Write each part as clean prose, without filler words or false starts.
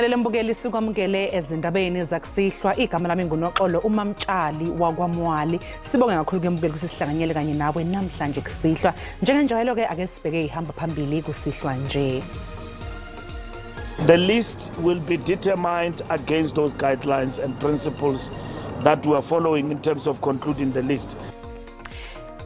Sikubingelele mbukeli, sikwamukele ezindabeni zakusihlwa. Igama lami nguNoxolo uMamtshali wakwaMwali. Sibonge kakhulu ke mbukeli ukuthi sihlanganyele kanye nawe namhlanje kusihlwa. Njengenjwayelo ke ake sibheke ihamba phambili kusihlwa nje. The list will be determined against those guidelines and principles that we are following in terms of concluding the list.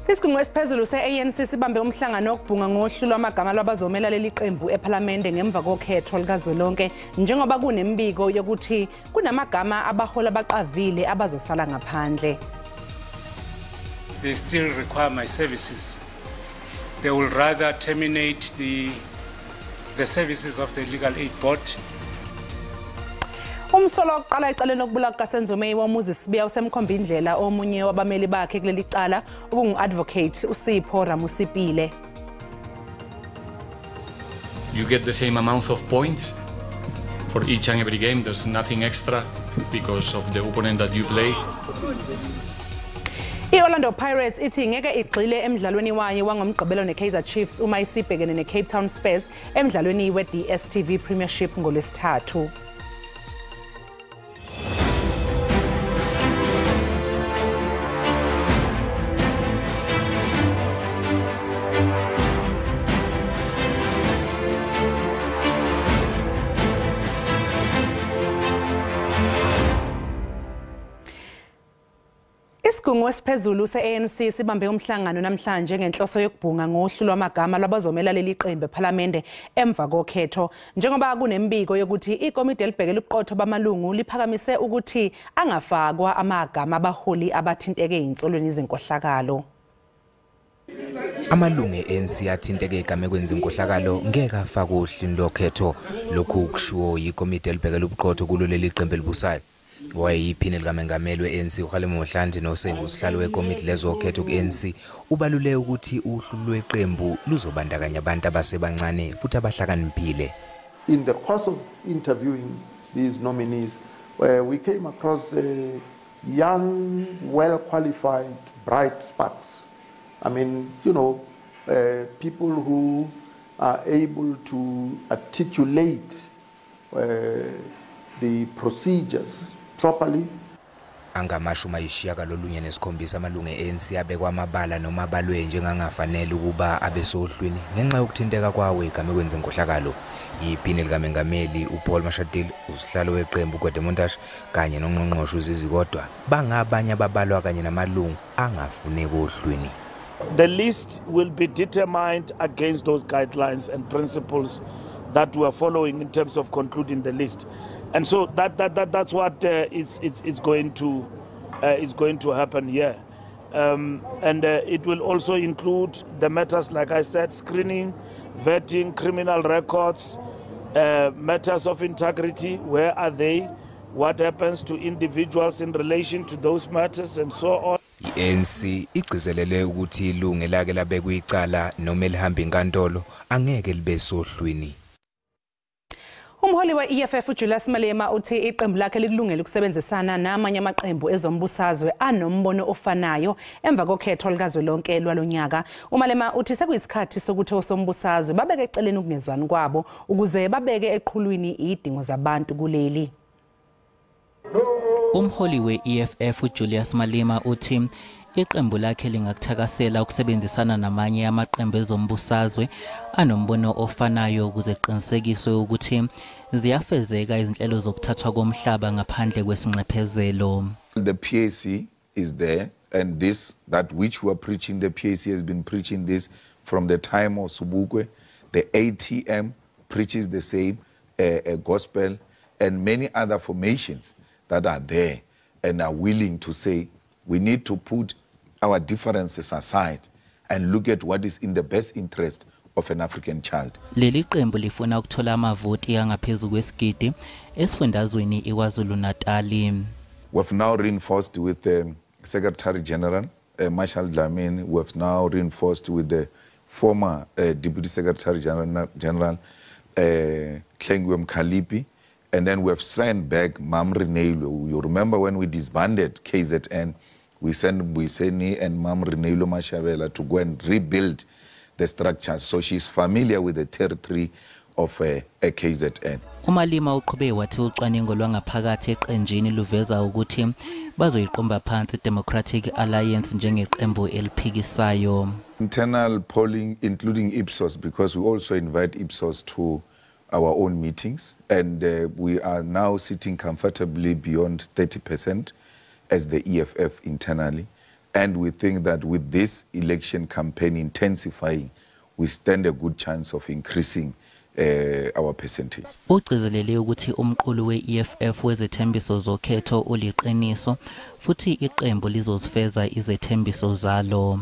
Isigungu esiphezulu se-ANC sibambe umhlangano wokubhunga ngohlu lwamagama lwabazomela leli qembu ePhalamende ngemva kokhetho likazwelonke, njengoba kunemibiko yokuthi kunamagama abaholi abaqavile abazosala ngaphandle. They still require my services. They will rather terminate the services of the Legal Aid Board. Umsolo wokuqala ecaleni lokubulawa kukaSenzo Meyiwa uMuzi Sibiya usemkhomba indlela omunye wabameli bakhe kuleli cala okungu-advocate uSipho Ramosepele. You get the same amount of points for each and every game. There's nothing extra because of the opponent that you play. I-Orlando Pirates ithi ngeke igxile emdlalweni wayo wangomgqibelo ne-Kaizer Chiefs uma isibhekene ne-Cape Town Spurs emdlalweni we-DStv Premiership ngolwesithathu. Isigungu esiphezulu se-ANC sibambe umhlangano namhlanje ngenhloso yokubhunga ngohlu lwamagama lwabazomela leli qembu ePhalamende emva kokhetho, njengoba kunemibiko yokuthi ikomidi elibhekele ubuqotho bamalungu liphakamise ukuthi angafakwa amagama abaholi abathinteke ezinsolweni zenkohlakalo. Amalungu e-ANC athinteke egamekweni zenkohlakalo ngeke afakwe ohlwini lokhetho. Lokhu kushiwo yikomidi elibhekele ubuqotho kulo leli qembu elibusayo. Wayeyiphini likamengameli we-ANC uKgalema Motlanthe nosengusihlalo wekomiti lezokhetho ku-ANC ubalule ukuthi uhlu lweqembu luzobandakanya abantu abasebancane futhi abahlakaniphile. In the course of interviewing these nominees, we came across young, well-qualified, bright sparks. I mean, you know, people who are able to articulate the procedures properly. Angama-97 amalungu e-ANC abekwa amabala noma abalwe njengangafanele ukuba abe sohlwini ngenxa yokuthinteka kwawo egamekweni zenkohlakalo. Iphini likamengameli uPaul Mashatile, usihlalo weqembu uGwede Montashe kanye nongqongqoshe uZizi Kodwa bangabanye ababalwa kanye namalungu angafuneki ohlwini. The list will be determined against those guidelines and principles that we are following in terms of concluding the list. And so that's what is going to happen here. And it will also include the matters, like I said, screening, vetting, criminal records, matters of integrity, where are they, what happens to individuals in relation to those matters, and so on. I-ANC igcizelele ukuthi ilungu elake labekwa icala noma elihamba inkantolo angeke libe sohlwini. Umholi we-EFF uJulius Malema uthi iqembu lakhe likulungele ukusebenzisana namanye amaqembu ezombusazwe anombono ofanayo emva kokhetho likazwelonke lwalonyaka. UMalema uthi sekuyisikhathi sokuthi osombusazwe babeke eceleni ukungezwani kwabo ukuze babeke eqhulwini izidingo zabantu kuleli. Umholi we-EFF uJulius Malema uthi iqembu lakhe lingakuthakasela ukusebenzisana namanye amaqembu ezombusazwe anombono ofanayo ukuze kuqinisekiswe ukuthi ziyafezeka izinhlelo zokuthathwa komhlaba ngaphandle kwesinxephezelo. The PAC is there, and this, that which we are preaching, the PAC has been preaching this from the time of Sobukwe. The ATM preaches the same gospel, and many other formations that are there and are willing to say we need to put our differences aside and look at what is in the best interest of an African child. Leli qembu lifuna ukuthola amavoti angaphezulu kwesigidi esifundazweni iKwaZulu-Natal. We've now reinforced with the Secretary General Marshall Dlamini. We've now reinforced with the former Deputy Secretary General Hlengiwe Mkalipi. And then we've sent back Mam Reneilwe. You remember when we disbanded KZN, we sent Buiseni and Mam Reneilwe Mashabela to go and rebuild the structures. So she's familiar with the territory of a KZN. UMalema uqhube wathi ucwaningo lwangaphakathi eqenjini luveza ukuthi bazoyiqumba phansi Democratic Alliance njengeqembu eliphikisayo. Internal polling, including Ipsos, because we also invite Ipsos to our own meetings, and we are now sitting comfortably beyond 30% as the EFF internally, and we think that with this election campaign intensifying, we stand a good chance of increasing our percentage. Ugcizelele ukuthi umqulu we-EFF wezethembiso zokhetho uliqiniso futhi iqembu lizozifeza izethembiso zalo.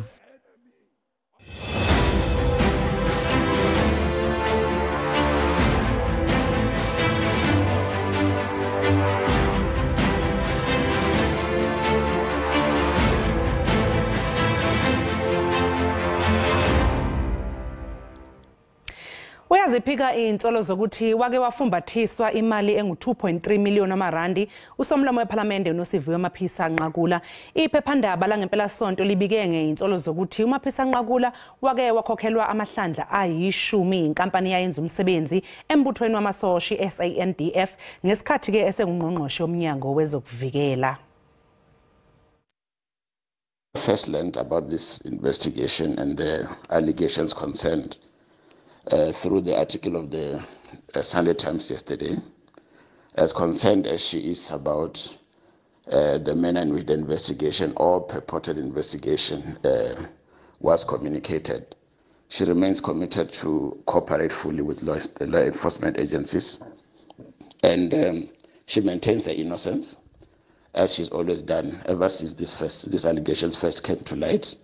Uyaziphika insolo zokuthi wake wafumbathiswa imali engu-2.3 million amarandi usomlomo wePhalamende uNosiviwe Mapisa Nqakula. Iphephandaba langempela sonto libike ngeinsolo zokuthi uMapisa Nqakula wake wakhokhelwa amahlandla ayishumi inkampani yayenza umsebenzi embuthweni wamasoshi SANDF ngesikhathi ke esengungqongqoshe womnyango wezokuvikela. First learned about this investigation and the allegations concerned through the article of the Sunday Times yesterday. As concerned as she is about the manner in which the investigation or purported investigation was communicated, she remains committed to cooperate fully with the law enforcement agencies, and she maintains her innocence, as she's always done ever since these allegations first came to light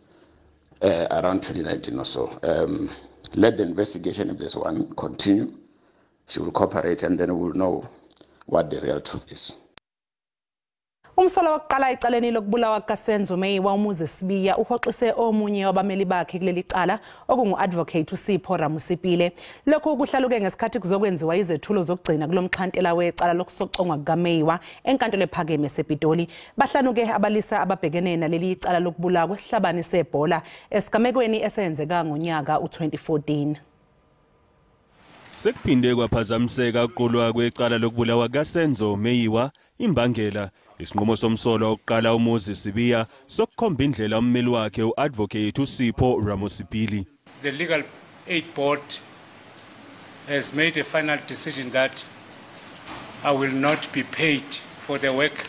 around 2019 or so. Let the investigation, if there's one, continue. She will cooperate, and then we will know what the real truth is. Umsolwa wokuqala ecaleni lokubulawa kukaSenzo Meyiwa uMoses Sibiya uhoxise omunye wabameli bakhe kuleli cala okungu-advocate uSipho Ramosepele. Lokhu kuhlaluke ngesikhathi kuzokwenziwa izethulo zokugcina kulomxhantela wecala lokusocongwa kukaMeyiwa enkantolo ephakeme esePitoli. Bahlanu-ke abalisa ababhekene naleli cala lokubulawa kwesihlabani sebhola esigamekweni esenzeka ngonyaka u-2014. Sekuphinde kwaphazamiseka ukuqulwa kwecala lokubulawa kukaSenzo Meyiwa. Imbangela isinqumo somsolwa wokuqala uMoses Sibiya sokukhomba indlela ummeli wakhe u-advocate uSipho Ramosepele. The Legal Aid Board has made a final decision that I will not be paid for the work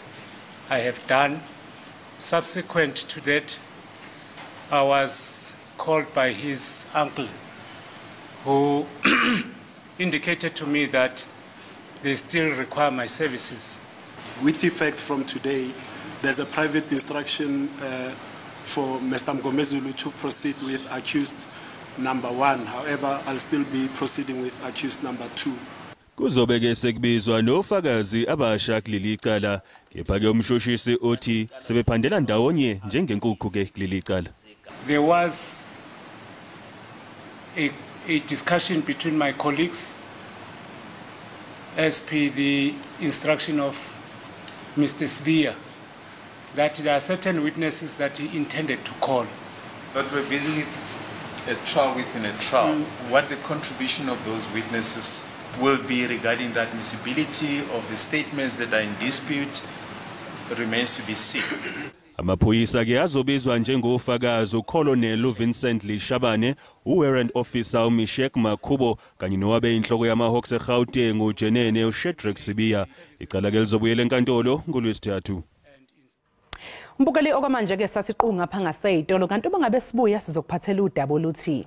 I have done. Subsequent to that, I was called by his uncle, who indicated to me that they still require my services. With effect from today, there's a private instruction for Mr. Mngomezulu to proceed with accused number 1. However, I'll still be proceeding with accused number 2. Kuzobe-ke sekubizwa nofakazi abasha kuleli cala. Kepha-ke umshushisi uthi sebephandela ndawonye njengenkukhu-ke kuleli cala. There was a discussion between my colleagues as per the instruction of Mr. Sibiya that there are certain witnesses that he intended to call. But we're busy with a trial within a trial. What the contribution of those witnesses will be regarding the admissibility of the statements that are in dispute remains to be seen. Amaphoyisa ke azobizwa njengofakazi uColonel Vincent Lishabane, uWarrant Officer uMishek Makhubo kanye nowabe inhloko yamaHawks eGauteng uJenene uShedrack Sibiya. Icala ke lizobuyela enkantolo ngolwesithathu. Mbukeli, okwamanje ke sasiqunga ngapha ngaseyitolo, kanti uma ngabe sibuya sizokuphathela udaba oluthi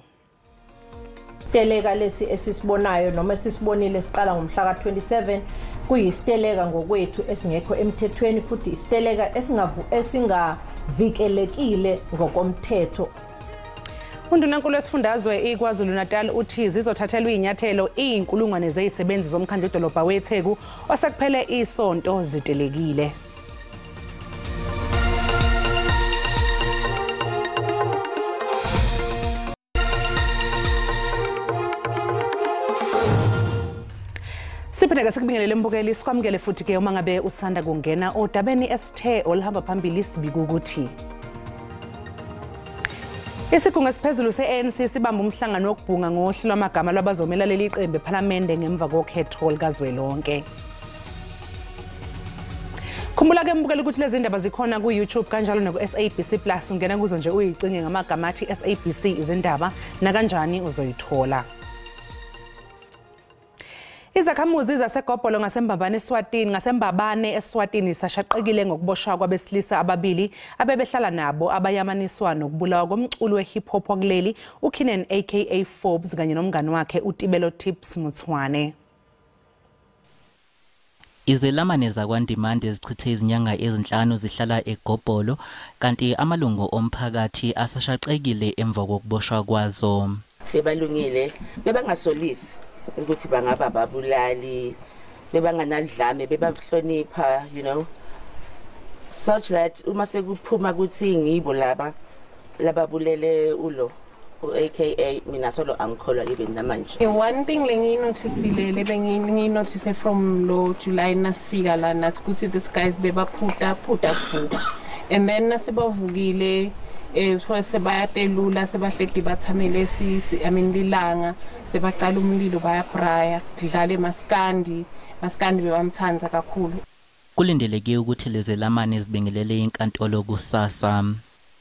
Isiteleka lesi esisibonayo noma esisibonile siqala ngomhla ka-27 kuyisiteleka ngokwethu esingekho emthethweni futhi isiteleka esingavikelekile ngokomthetho. Undunankulu wesifundazwe iKwaZulu-Natal uthi zizothathelwa izinyathelo iy'nkulungwane zezisebenzi zomkhandlu wedolobha weTheku osekuphele isonto zitelekile. Siphinde ke sikubingelele mbukeli, sikwamukele futhi ke uma ngabe usanda kungena odabeni esithe oluhamba phambili sibika ukuthi Isigungu esiphezulu se-ANC sibamba umhlangano wokubhunga ngohlu lwamagama lwabazomela leli qembu ePhalamende ngemva kokhetho likazwelonke. Khumbula ke mbukeli ukuthi lezi ndaba zikhona ku-YouTube kanjalo naku-SABC Plus. Ungena kuzo nje uyicinge ngamagama athi SABC izindaba, nakanjani uzoyithola. Izakhamuzi zaseGobholo ngaseMbabane eSwatini sashaqekile ngokuboshwa kwabesilisa ababili abebehlala nabo abayamaniswa nokubulawa komculo we-hip hop wakuleli uKeenan aka Forbes kanye nomngani wakhe uTibelo Tips Mutswane. Izelamane zakwaNdimande zichithe izinyanga ezinhlanu zihlala eGobholo, kanti amalungu omphakathi asashaqekile emva kokuboshwa kwazo. Bebalungile, bebangasolisi ukuthi bangaba babulali, bebanganadlame, bebahlonipha, you know, such that uma sekuphuma ukuthi ngibo laba lababulele ulo aka mina solo angikholwa even namanje. One thing lengiyinotisile lebengiyinotise from lo July nasifika la nathi ukuthi this guys bebaphuta phuta phuta, and then nasebavukile sebayatelula sebahledi bathamele sisi, I mean lilanga sebaqala umlilo bayabraya dlale maskandi bebamthanza kakhulu. Kulindeleke ukuthi lezelamane zibingelele inkantolo kusasa.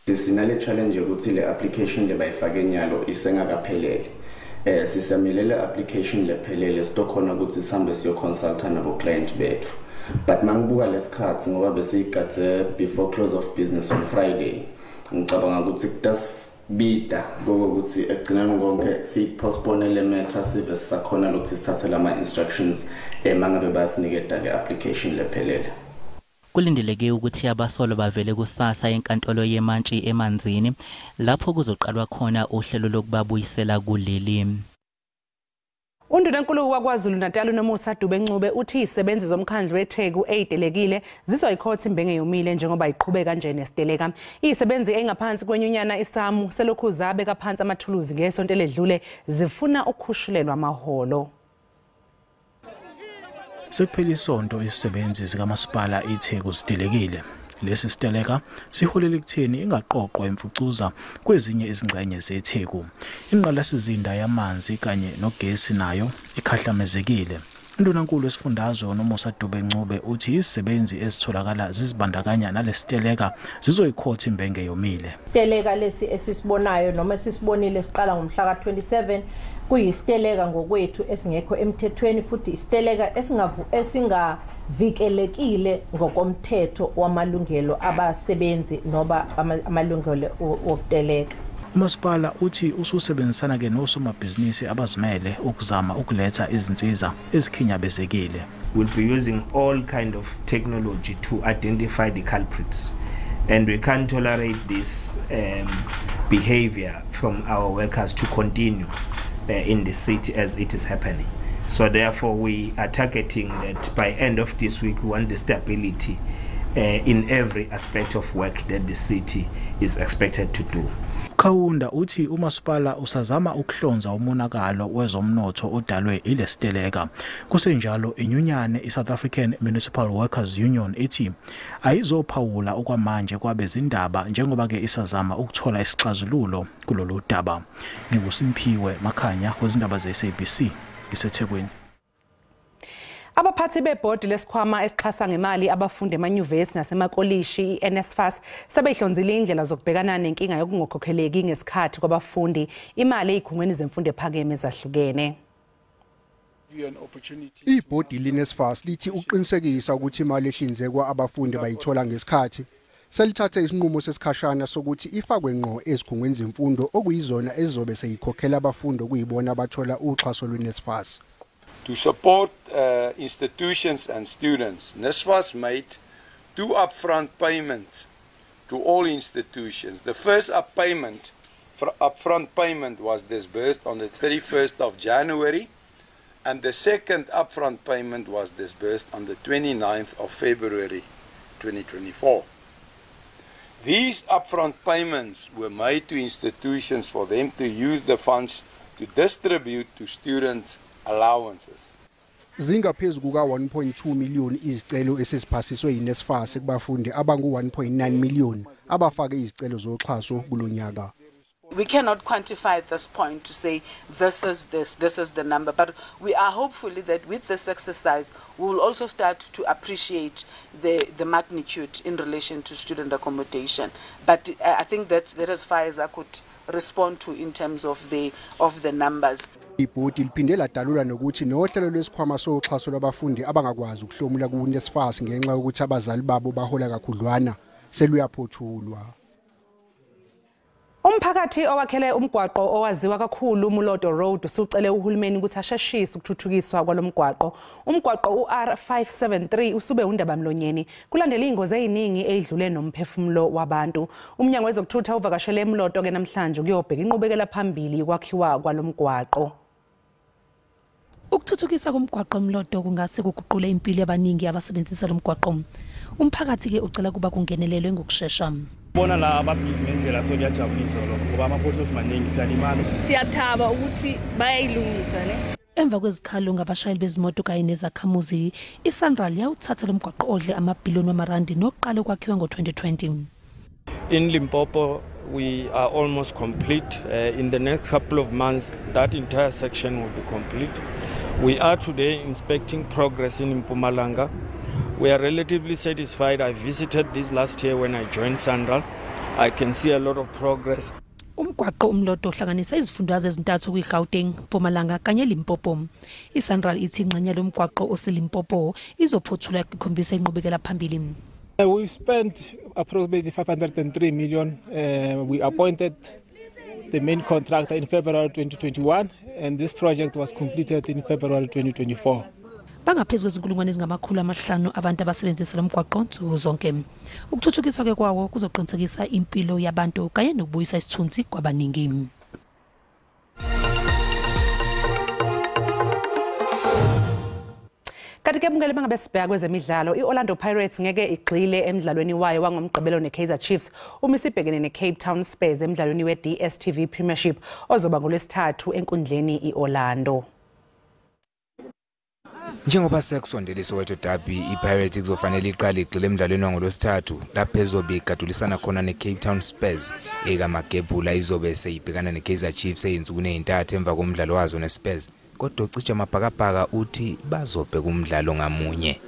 Sinale challenge yokuthi le application le bayifake nyalo isengakaphelele. Sisamilele application lephelele sitokhona ukuthi sihambe siyo consulta nabo client bethu. But mangibuka lesikhathi ngoba besiyigathe before close of business on Friday, ngicabanga ukuthi kutasibida ngokuthi ekugcineni konke siyipostpone le matter sive sisakhona lokuthi sithathe lama instructions mangabe bayasiniketa le application lephelele. Kulindeleke ukuthi abasolwa bavele kusasa enkantolo yemantshi eManzini lapho kuzoqalwa khona uhlelo lokubabuyisela kuleli. Undunankulu waKwaZulu Natal uNomusa Dube-Ncube uthi izisebenzi zomkhandlu weTheku eyitelekile zizoyikhotha imbenge yomile njengoba iqhubeka nje nesiteleka. Izisebenzi engaphansi kwenyunyana iSAMU selokhu zabeka phansi amathuluzi ngesonto eledlule zifuna ukukhushulelwa amaholo. Sekuphela isonto izisebenzi zikamasipala iTheku zitelekile. Lesi siteleka siholele ekutheni ingaqoqwa imfucuza kwezinye izingxenye zeTheku. Ingqalasizinda yamanzi kanye nogesi nayo ikhahlamezekile. Undunankulu wesifundazwe uNomusa Dube-Ncube uthi izisebenzi ezitholakala zizibandakanya nalesiteleka zizoyikhotha imbenge yomile. Isiteleka lesi esisibonayo noma esisibonile siqala ngomhla ka-27 kuyisiteleka ngokwethu esingekho emthethweni, futhi isiteleka esingavikelekile ngokomthetho wamalungelo abasebenzi noba amalungelo wokuteleka. Umasipala uthi ususebenzisana ke nosomabhizinisi abazimele ukuzama ukuletha izinsiza ezikhinyabezekile. We'll be using all kind of technology to identify the culprits, and we can't tolerate this behavior from our workers to continue in the city as it is happening. So therefore we are targeting that by end of this week we want the stability in every aspect of work that the city is expected to do. Khawunda uthi umasipala usazama ukuhlonza umonakalo wezomnotho odalwe ilesiteleka. Kusenjalo inyunyane iSouth African Municipal Workers Union ithi ayizophawula okwamanje kwabezindaba njengoba ke isazama ukuthola isixazululo kulolu daba. NginguSimphiwe Makhanya wezindaba ze-SABC ngiseThekwini. Abaphathi bebhodi lesikhwama esixhasa ngemali abafundi emanyuvesi nasemakolishi i-NSFAS sebehlonzile indlela zokubhekana nenkinga yokungakhokheleki ngesikhathi kwabafundi imali ezikhungweni zemfundo ephakeme ezahlukene. Ibhodi le-NSFAS lithi uqinisekisa ukuthi imali ehlinzekwa abafundi bayithola ngesikhathi selithathe isinqumo sesikhashana sokuthi ifakwe ngqo ezikhungweni zemfundo okuyizona ezizobe seyikhokhela abafundi okuyibona abathola uxhaso lwe-NSFAS. To support institutions and students, NSFAS made 2 upfront payments to all institutions. The first upfront payment was disbursed on the 31st of January, and the second upfront payment was disbursed on the 29th of February 2024. These upfront payments were made to institutions for them to use the funds to distribute to students allowances. Zingaphezu kuka 1.2 million izicelo esesiphasiswe yiNSFAS kubafundi abangu 1.9 million abafake izicelo zoxhaso kulonyaka. We cannot quantify at this point to say this is this, this is the number, but we are hopefully that with this exercise we will also start to appreciate the magnitude in relation to student accommodation. But I think that as far as I could respond to in terms of the numbers. Ibhodi liphinde ladalula nokuthi nohlelo lwesikhwama soxhaso lwabafundi abangakwazi ukuhlomula ku-NSFAS ngenxa yokuthi abazali babo bahola kakhudlwana seluyaphothulwa. Umphakathi owakhele umgwaqo owaziwa kakhulu uMoloto Road usucele uhulumeni ukuthi asheshise ukuthuthukiswa kwalomgwaqo. Umgwaqo uR573 usube undabamlonyeni kulandela ingozi eziningi ezidlule nomphefumulo wabantu. Umnyango wezokuthutha uvakashele eMoloto ke namhlanje ukuyobheka inqubekela phambili ukwakhiwa kwalomgwaqo. Ukuthuthukisa komgwaqo eMoloto kungase kuguqule impilo yabaningi abasebenzisa lomgwaqo. Umphakathi ke ucela kuba kungenelelwe ngokushesha. Bona la ababhizi ngendlela so kuyajabulisa lokho ngoba ama-potholes maningi siyalimala. Siyathaba ukuthi bayayilungisa ne. Emva kwezikhalo ngabashayeli bezimoto kanye nezakhamuzi, iSANRAL yawuthatha lo mgwaqo odle amabhiliyoni wamarandi nokuqala ukwakhiwa ngo-2020. In Limpopo we are almost complete. In the next couple of months that entire section will be complete. We are today inspecting progress in Mpumalanga. We are relatively satisfied. I visited this last year when I joined SANRAL. I can see a lot of progress. Umgwaqo uMoloto uhlanganisa izifundazwe ezintathu kwiGauteng, Mpumalanga kanye Limpopo. ISANRAL ithi ingxenye lomgwaqo oseLimpopo izophothulwa ikhombisa inqubekela phambili. We spent approximately 503 million. We appointed the main contractor in February 2021 and this project was completed in February 2024. Bangaphezu kwezinkulungwane ezingama-500 abantu abasebenzisa lo mgwaqo nsuku zonke. Ukuthuthukiswa ke kwawo kuzoqinisekisa impilo yabantu kanye nokubuyisa isithunzi kwabaningi. Kanti ke bungele bangabe sibheka kwezemidlalo, iOrlando Pirates ngeke igxile emidlalweni wayo wangomgqibelo neKaizer Chiefs uma isibhekene neCape Town Spurs emidlalweni weDStv Premiership ozoba ngolwesithathu enkundleni iOrlando. Njengoba sekusondele iSoweto Derby, iPirates kuzofanele iqale igxile emidlalweni wangolwesithathu lapho ezobe igadulisana khona neCape Town Spurs. EkaMagebhula izobe seyibhekana neKaizer Chiefs ezinsukwini ezintathu emva komdlalo wazo neSpurs. Kodwa uCija Mabhakabhaka uthi bazobheka umdlalo ngamunye.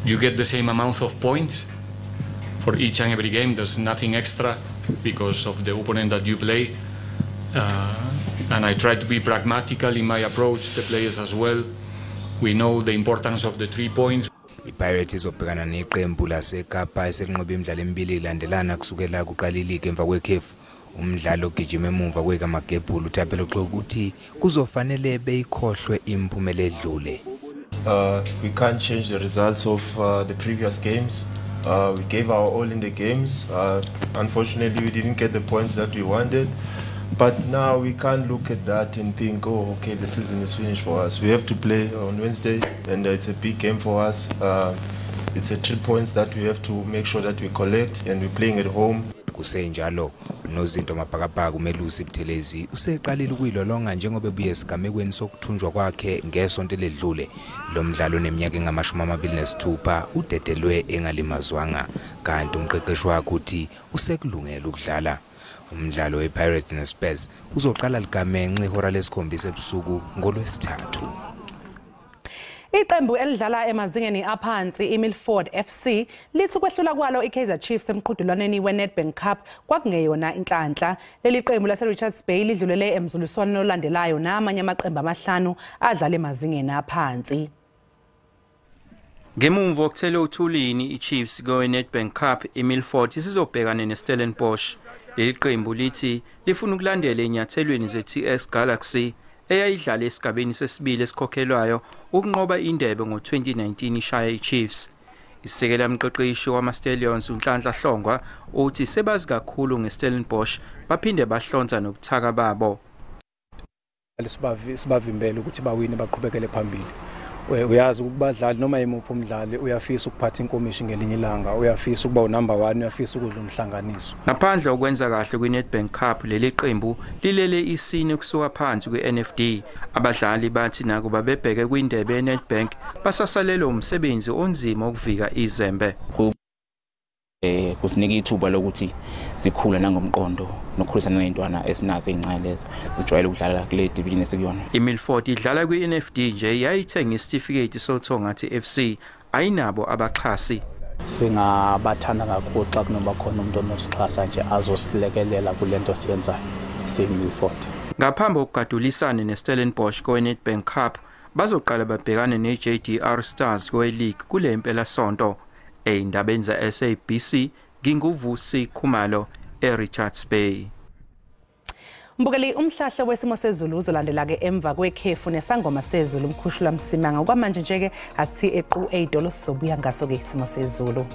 You get the same amount of points for each and every game. There's nothing extra because of the opponent that you play. And I try to be pragmatical in my approach, the players as well. We know the importance of the 3 points. iPirates izobhekana neqembu laseKapa eselinqobe imidlalo emibili ilandelana kusukela kuqala iligi emva kwekhefu. Umdlalo ogijima emuva kwekaMagebhula uThapelo Xoki uthi kuzofanele beyikhohlwe imiphumela edlule. We can't change the results of the previous games. We gave our all in the games. Unfortunately, we didn't get the points that we wanted. But now we can't look at that and think, oh, okay, the season is finished for us. We have to play on Wednesday, and it's a big game for us. It's a 3 points that we have to make sure that we collect, and we're playing at home. Kusenjalo nozinto Mabhakabhaka uMelusi Buthelezi useqalile ukuyilolonga njengoba ebuye esigamekweni sokuthunjwa kwakhe ngesonto eledlule. Lo mdlalo oneminyaka engama-26 udedelwe engalimazwanga, kanti umqeqeshi wakhe uthi usekulungela ukudlala. Umdlalo wePirates neSpurs uzoqala ligamenxe ihora lesikhombisa ebusuku ngolwesithathu. Iqembu elidlala emazingeni aphansi iMilford FC lithi ukwehlula kwalo iKaizer Chiefs emqhudelwaneni weNedbank Cup kwakungeyona inhlanhla. Leli qembu lase-Richards Bay lidlulele emzuliswaneni olandelayo namanye amaqembu amahlanu adlala emazingeni aphansi. Ngemumva kokuthela uthulini iChiefs koweNedbank Cup, iMilford isizobhekana neStellenbosch. Leli qembu lithi lifuna ukulandela enyathelweni ze-TS Galaxy eyayidlala esigabeni sesibili esikhokhelwayo ukunqoba indebe ngo-2019 ishaya iChiefs. Isekela mqeqeshi wama-Stallions uNhlanhla Hlongwa uthi sebazi kakhulu ngeStellenbosch baphinde bahlonza nobuthaka babo. Sibavimbele ukuthi bawine baqhubekele phambili. Uyazi ukubadlali noma yimuphi umdlali uyafisa ukuphatha inkomishi ngelinye ilanga, uyafisa ukuba unumber 1, uyafisa ukudla umhlanganiso. Ngaphandle okwenza kahle kwiNedbank Cup, leli qembu lilele isine kusuka phansi kwiNFD. Abadlali bathi nakuba bebheke kwindebe yeNedbank basasalelwe umsebenzi onzima ukuvika izembe. Kusinika ithuba lokuthi sikhule nangomqondo nokukhulisana ney'ntwana esinazo ey'ncane lezo sijwayele ukudlala kule division esikuyona. IMilford idlala kwi-NFD nje yayithenga isitifiketi soThongathi FC, ayinabo abaxhasi. Singabathanda kakhulu xa kunoba khona umuntu onosixhasa nje azosilekelela kule nto siyenzayo siyiMilford. Ngaphambi kokugadulisana neStellenbosch kowe-Nedbank Cup, bazoqala babhekane ne-JDR Stars kowe-League kule mpelasonto. Ey'ndabeni za-SABC, nginguVusi Khumalo eRichards Bay. Mbukeli, umhlahlo wesimo sezulu uzolandela-ke emva kwekhefu nesangoma sezulu uMkhushulwa Msimanga. Kwamanje nje-ke asithi equ ey'tolo, sizobuya ngaso-ke isimo sezulu.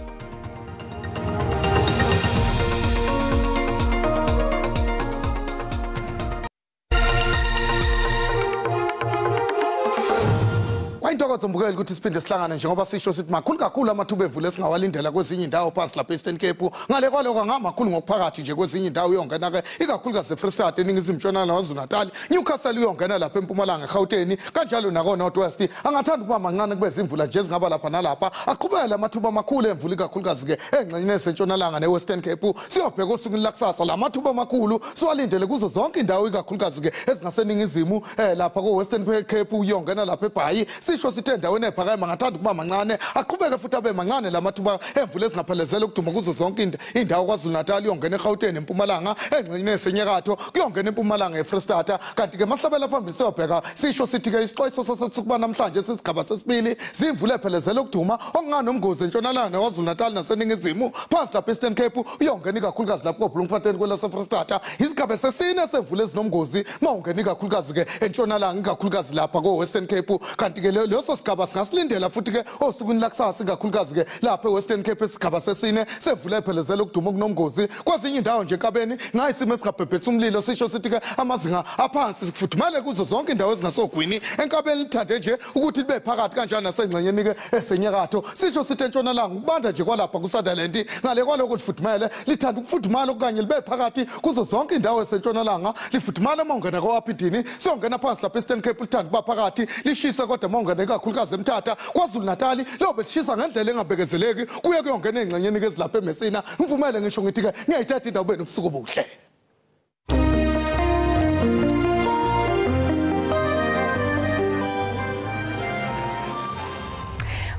Kwayintokozo mbukeli ukuthi siphinde sihlangane njengoba sisho sithi makhulu kakhulu amathuba emvula esingawalindela kwezinye indawo phansi lapha e-Eastern Cape. Ngale kwaloko angamakhulu ngokuphakathi nje kwezinye indawo, uyongena ke ikakhulukazi eFree State, eNingizimu Ntshonalanga, KwaZulu-Natal, Newcastle, uyongena lapha eMpumalanga, eGauteng, kanjalo nako North West. Angathanda ukuba mancane kube zimvula nje ezingaba lapha nalapha. Aqhubeka amathuba amakhulu emvula ikakhulukazi ke engxenyeni esentshonalanga ne-Western Cape. Siyobheka osukwini lakusasa, la mathuba amakhulu siwalindele kuzo zonke indawo ikakhulukazi ke ezingaseningizimu lapha ko-Western Cape, uyongena lapha eBhayi. Sisho sithi endaweni ephakeme angathanda ukuba mancane, aqhubeke futhi abe mancane la mathuba emvula ezingaphelezela ukuduma kuzo zonke indawo KwaZulu-Natal, uyongena eGauteng, eMpumalanga, engxenyeni esenyakatho, kuyongena eMpumalanga, eFree State. Kanti ke mahlabela phambili siyobheka sisho sithi ke isixwayiso sasethukuba namhlanje sisigaba sesibili zimvula ephelezela ukuduma okunganomgozi entshonalanga KwaZulu-Natal naseningizimu phansi lapha e-Eastern Cape, uyongena ikakhulukazi lapho koBloemfontein kwelase-Free State. Isigaba sesine semvula ezinomgozi mawungena ikakhulukazi ke entshonalanga, ikakhulukazi lapha ko-Western Cape. Kanti ke leso sigaba singasilindela futhi ke osukwini lakusasa ikakhulukazi ke lapha e-Western Cape, isigaba sesine semvula ephelezela ukuduma okunomgozi. Kwezinye indawo nje enkabeni ngayisimo esingabhebhetha umlilo, sisho sithi ke amazinga aphansi sifudumale kuzo zonke indawo ezingasogwini enkabeni, lithande nje ukuthi libe phakathi kanjani nasengxenyeni ke esenyakatho. Sisho sithi entshonalanga ukubanda nje kwalapha kuSutherland, ngale kwaloko lifudumele, lithanda ukufudumala okanye libe phakathi kuzo zonke indawo esentshonalanga, lifudumala uma ungena koWaphindini. Siyongena phansi lapha e-Eastern Cape, lithanda ukuba phakathi lishise, kodwa uma ungena ikakhulukazi eMthatha, KwaZulu-Natal, lobe lishisa ngendlela engabekezeleki kuye kuyongena ey'ngxenyeni ke ezilapha eMessina. Ngivumele ngisho ngithi ke ngiyayithatha indawo, ube nobusuku obuhle.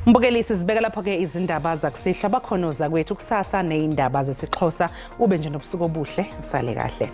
Mbukeli, sizibeka lapho-ke izindaba zakusihlwa. Bakhona ozakwethu kusasa ney'ndaba zesiXhosa. Ube nje nobusuku obuhle, usale kahle.